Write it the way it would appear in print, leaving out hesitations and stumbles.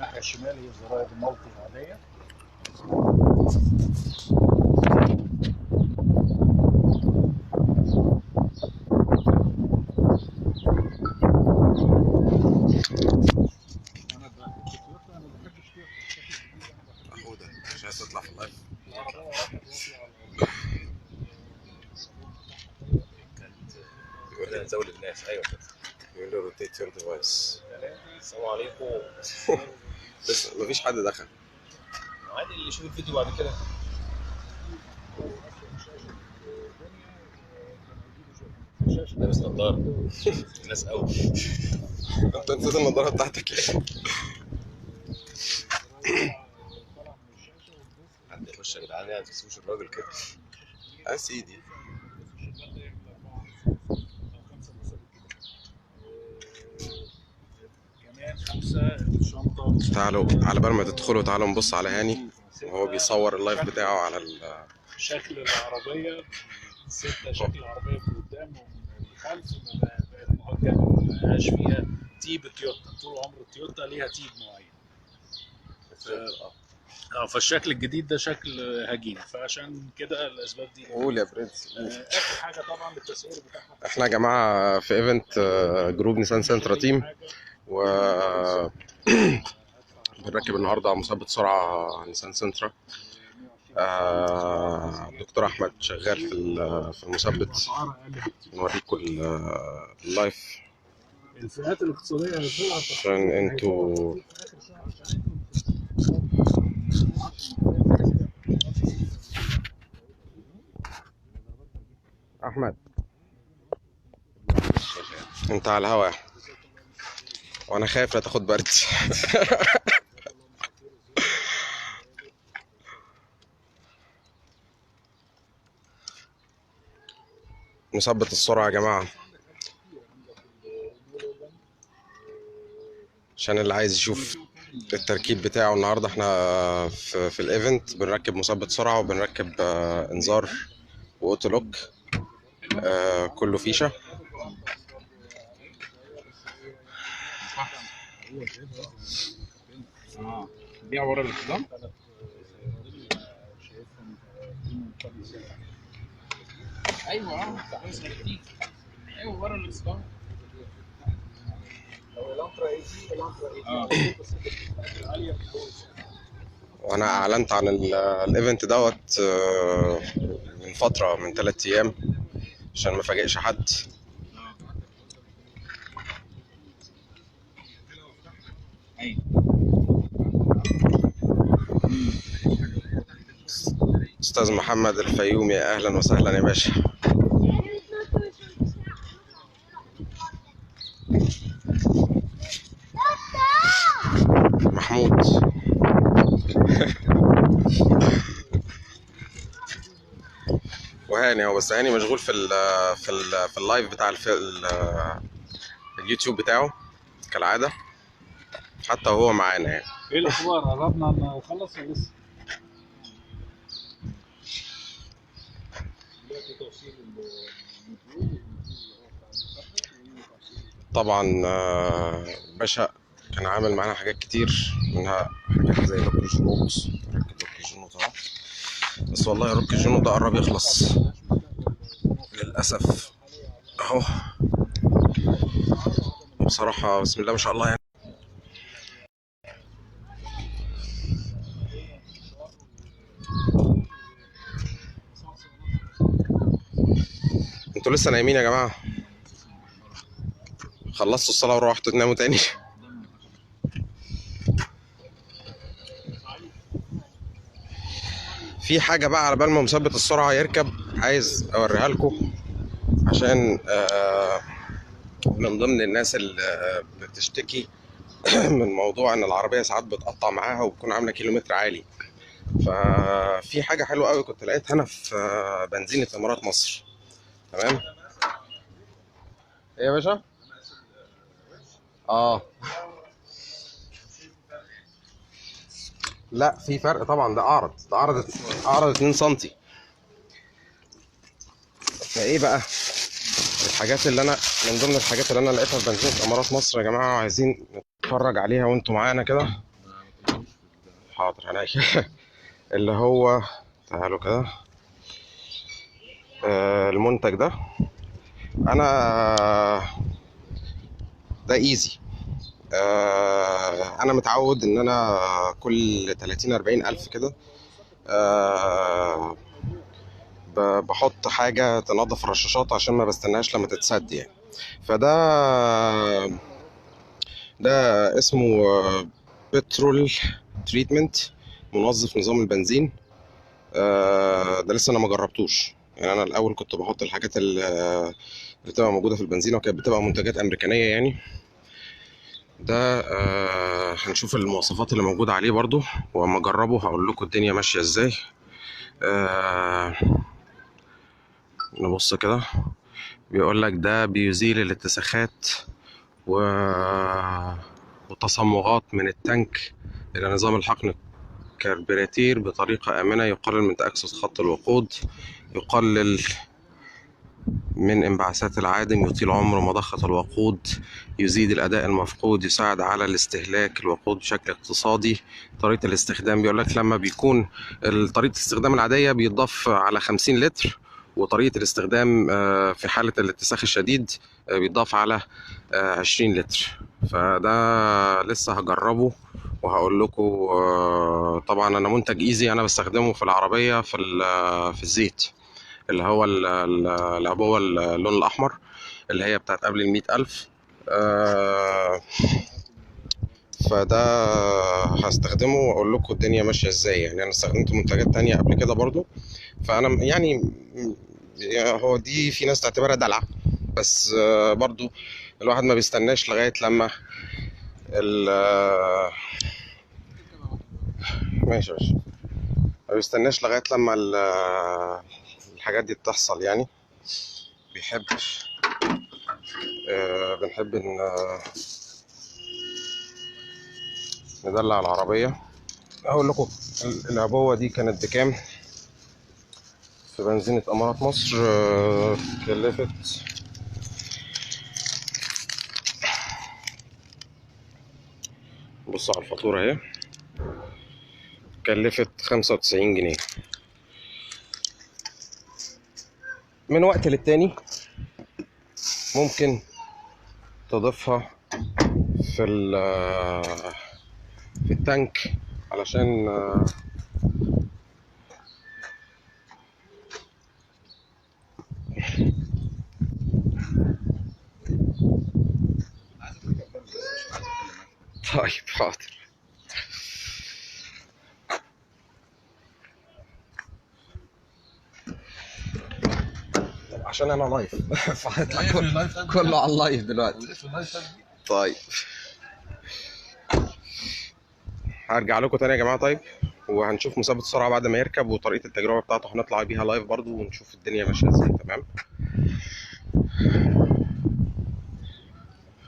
الناحية الشمال هي زراير ال multi العادية. انا بحب تويوتا، انا ما بحبش تويوتا. حوده مش عايز تطلع في ال live. العربية واحد واطي على الارض. بيقول لي تزود الناس. ايوه كده. بيقول لي rotate your device. السلام عليكم. بس مفيش حد دخل. عادي اللي يشوف الفيديو بعد كده. لابس نظاره الناس قوي. انت نسيت النضارة بتاعتك ليه؟ حد يخش يا جدعان، يعني ما تسيبوش الراجل كده. يا سيدي كمان خمسة الشنطة. تعالوا على بال ما تدخلوا، تعالوا نبص على هاني وهو بيصور ال live بتاعه على ال شكل العربية ستة، شكل العربية من قدام ومن الخلف بقت مهجنة، ما بقاش فيها تيب تويوتا. طول عمر تويوتا ليها تيب معين. فالشكل الجديد ده شكل هجين، فعشان كده الأسباب دي. قول يا برنس. آخر حاجة طبعا التسعير بتاعها. احنا يا جماعة في event group نيسان سنترا team، و بنركب النهارده مثبت سرعة نيسان سنترا. الدكتور احمد شغال في المثبت. نوريكم ال live الفئات الاقتصادية اللي طلعت عشان انتوا احمد انت على الهوا يا احمد، وانا خايف لا تاخد برد. مثبت السرعة يا جماعة عشان اللي عايز يشوف التركيب بتاعه. النهارده احنا في ال event بنركب مثبت سرعة وبنركب انذار و auto lock، كله فيشة. بيع ورا الاصطدام. ايوه ايوه ورا الاصطدام. وانا اعلنت عن ال event دوت من فترة، من 3 ايام، عشان ما افاجئش حد. استاذ محمد الفيومي، اهلا وسهلا يا باشا. محمود وهاني هو، بس هاني مشغول في ال في ال في ال live بتاع اليوتيوب بتاعه كالعادة، حتى وهو معانا يعني. ايه الاخبار؟ قربنا نخلص ولا لسه؟ طبعا باشا كان عامل معانا حاجات كتير، منها حاجات زي lock الجنوط. ركب lock الجنوط اهو، بس والله lock الجنوط ده قرب يخلص للاسف اهو. بصراحة بسم الله ما شاء الله يعني. انتوا لسه نايمين يا جماعة؟ خلصتوا الصلاة وروحتوا تناموا تاني؟ في حاجة بقى على بال ما مثبت السرعة يركب عايز اوريها لكم، عشان من ضمن الناس اللي بتشتكي من موضوع ان العربية ساعات بتقطع معاها وبتكون عامله كيلومتر عالي. ففي حاجة حلوة قوي كنت لقيتها انا في بنزينة امارات مصر. تمام ايه يا باشا؟ لا في فرق طبعا، ده اعرض، ده اعرض 2 سنتي. فايه بقى الحاجات اللي انا من ضمن الحاجات اللي انا لقيتها في بنزينة امارات مصر يا جماعة، عايزين نتفرج عليها وانتوا معانا كده. حاضر عينيا. اللي هو تعالوا كده، المنتج ده انا ده ايزي. انا متعود ان انا كل 30 40 الف كده بحط حاجة تنظف الرشاشات عشان ما بستناش لما تتسد يعني. فده ده اسمه petrol treatment، منظف نظام البنزين. ده لسه انا ما جربتوش يعني. انا الاول كنت بحط الحاجات اللي بتبقى موجودة في البنزين، وكانت بتبقى منتجات امريكانيه يعني. ده هنشوف المواصفات اللي موجودة عليه برضو، واما اجربه هقول لكم الدنيا ماشية ازاي. نبص كده، بيقول لك ده بيزيل الاتساخات والتصمغات من التانك الى نظام الحقن الكربيراتير بطريقة آمنة، يقلل من تأكسد خط الوقود، يقلل من انبعاثات العادم، يطيل عمر مضخة الوقود، يزيد الأداء المفقود، يساعد على الاستهلاك الوقود بشكل اقتصادي. طريقة الاستخدام بيقول لك لما بيكون طريقة الاستخدام العادية بيتضاف على 50 لتر، وطريقة الاستخدام في حالة الاتساخ الشديد بيتضاف على 20 لتر. فده لسه هجربه وهقول لكم. طبعا انا منتج ايزي انا بستخدمه في العربية في الزيت اللي هو العبوة اللون الأحمر اللي هي بتاعت قبل 100,000. فده هستخدمه وأقول لكم الدنيا ماشية ازاي يعني. أنا استخدمت منتجات تانية قبل كده برضو، فأنا يعني هو دي في ناس تعتبرها دلع، بس برضو الواحد ما بيستناش لغاية لما ماشي ماشي، ما بيستناش لغاية لما الحاجات دي بتحصل يعني. بيحب بنحب ان ندلع العربية. اقول لكم العبوة دي كانت بكام في بنزينة امارات مصر. كلفت بصوا على الفاتورة اهي، كلفت 95 جنيه. من وقت للتاني ممكن تضيفها في التانك علشان طيب حاضر. عشان انا live فهيطلع كله على ال live دلوقتي. طيب هرجع لكم تاني يا جماعة. طيب وهنشوف مثبت السرعة بعد ما يركب وطريقه التجربة بتاعته هنطلع بيها live برضو ونشوف الدنيا ماشية ازاي. تمام.